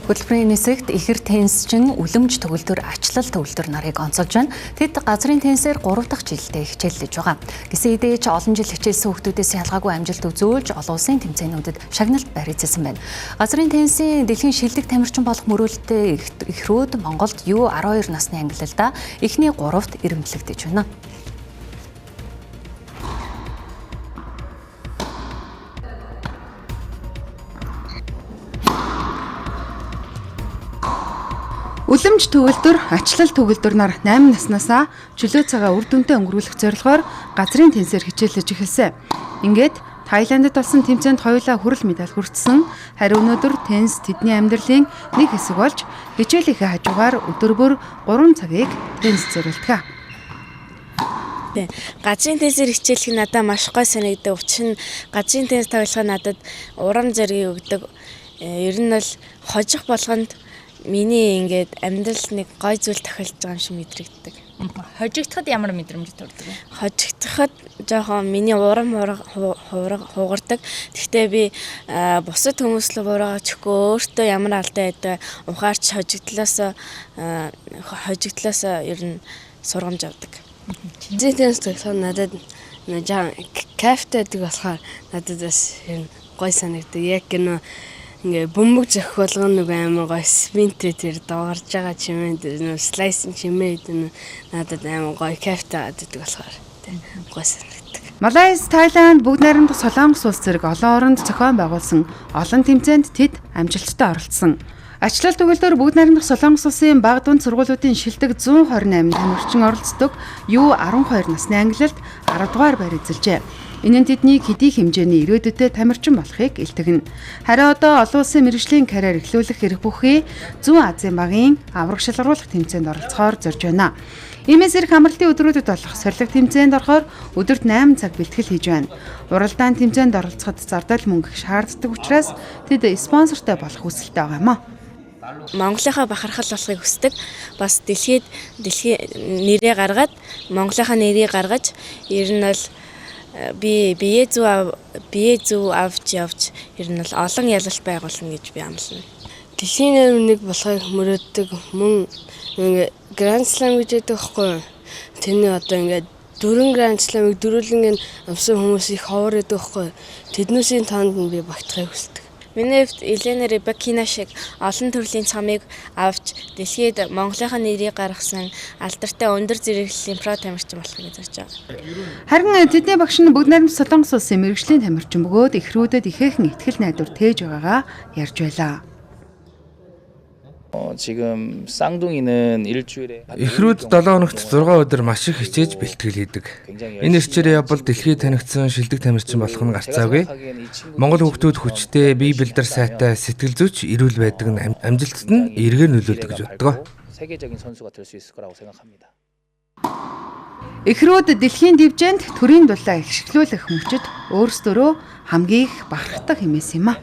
Хөтөлбөрийн хэсэгт ихэр теннисчин үлэмж төгөлдөр ачлал төгөлдөр нарыг онцолж байна. Тэд газрын теннисээр 3 дахь жилдээ хичээллэж байгаа. Гэсэн хэдий ч олон жил хичээлсэн хүүхдүүдээс ялгаагүй амжилт үзүүлж олон улсын тэмцээнүүдэд шагналт байр эзэлсэн байна. Газрын теннисийн дэлхийн шилдэг тамирчин болох мөрөөлтөй эхрүүд Монголд U12 насны ангилалдаа эхний 3-т эрэмблэгдэж байна. Үлэмж төгөлдөр, ачлал төгөлдөр нар 8 наснаасаа чөлөө цагаа үр дүнтэй өнгөрүүлэх зорилгоор газрын теннисээр хичээллэж эхэлсэн. Ингээд Таиландд болсон тэмцээнд хоёулаа хүрэл медаль хүртсэн. Харин өнөөдөр теннис тэдний амьдралын нэг хэсэг болж хичээлийнхээ хажуугаар өдөр бүр 3 цагийг теннис зориулдаг. Газрын теннисээр хичээлэх нь надад маш гоё санагддаг. Учир нь газрын теннис тоглох нь надад урам зориг өгдөг. Ер нь бол хожих болгонд миний ингээд амьдрал нэг гой зүйл тохиолдож байгаа юм шиг мэдрэгддэг. Хожигдоход ямар мэдрэмж төрдөг вэ? Хожигдоход жоохон миний урам хугардаг. Гэхдээ би бусад хүмүүс рүү буруугаа чихгүй өөртөө ямар алдаа байдаг ухаарч хожигдлоос ер нь сургамж авдаг. Теннис тоглох нь надад жоохон кайфтай байдаг болохоор надад бас ер нь гой санагддаг. Яг гэнэ ингээ бөмбөг зөх болгоно нэг амар гоё спинтэй тэр дуугарч байгаа чимээ тэр слайс чимээ гэдэг надад амар гоё кайфтай байдаг болохоор гоё санагддаг. Малайз, Таиланд, Бүгд найрамдах Солонгос улс зэрэг олон оронд зохион байгуулсан олон тэмцээнд тэд амжилттай оролцсон. Ачлал төгөлдөр Бүгд найрамдах Солонгос улсын баг дунд сургуулиудын шилдэг 128 тамирчин оролцдог U12 насны ангилалд 10 дугаар байр эзэлжээ. Энэ нь тэдний хэдий хэмжээний ирээдүйдээ тамирчин болохыг илтгэнэ. Харин одоо олон улсын мэргэжлийн карьер эхлүүлэх эрх бүхий Зүүн Азийн багийн авраг шалгаруулах тэмцээнд оролцохоор зорж байна. Иймээс ирэх амралтын өдрүүдэд болох сорилго тэмцээнд орохоор өдөрт 8 цаг бэлтгэл хийж байна. Уралдаан тэмцээнд оролцоход зардал мөнгө их шаарддаг учраас тэд спонсортой болох хүсэлтэй байгаа юм а. Монголынхаа бахархал болохыг хүсдэг. Бас дэлхийд нэрээ гаргаад, Монголынхаа нэрийг гаргаж, ер нь бол би бие зүү авч явж ер нь бол олон ялалт байгуулна гэж би амлана. Дэлхийн номер 1 болохыг мөрөөддөг. Мөн ингээ Grand Slam гэж яддаг байхгүй юу? Тэрний одоо ингээ 4 Grand Slam-ыг дөрвөлнгийн авсан хүмүүс их ховор байдаг байхгүй юу? Тэднүүсийн тоонд нь би багтахыг хүсдэг. Миний хувьд Елена Рыбакина шиг олон төрлийн цомыг авч дэлхийд Монголынхаа нэрийг гаргасан алдартай өндөр зэрэглэлийн про тамирчин болохыг зорж байгаа. Харин тэдний багш нь Бүгд найрамдах Солонгос улсын мэргэжлийн тамирчин бөгөөд эхрүүдэд ихээхэн итгэл найдвар тээж байгаагаа ярьж байлаа. 지금 쌍둥이는 일주일에 Эхрүүд 7 хоногт 6 өдөр маш их хичээж бэлтгэл хийдэг. Энэ эрчээрээ явбал дэлхийд танигдсан шилдэг тамирчин болох нь гарцаагүй. Монгол хүүхдүүд хүчтэй, бие бэлдэр сайтай, сэтгэл зүйч эрүүл байдаг нь амжилтад нь эргээр нөлөөлдөг гэж боддог. 세계적인 선수가 될 수 있을 거라고 생각합니다. Эхрүүд дэлхийн дэвжээнд төрийн дулаа ихшиглүүлэх мөчид өөрсдөө хамгийн их бахархдаг хэмээсэн юм а.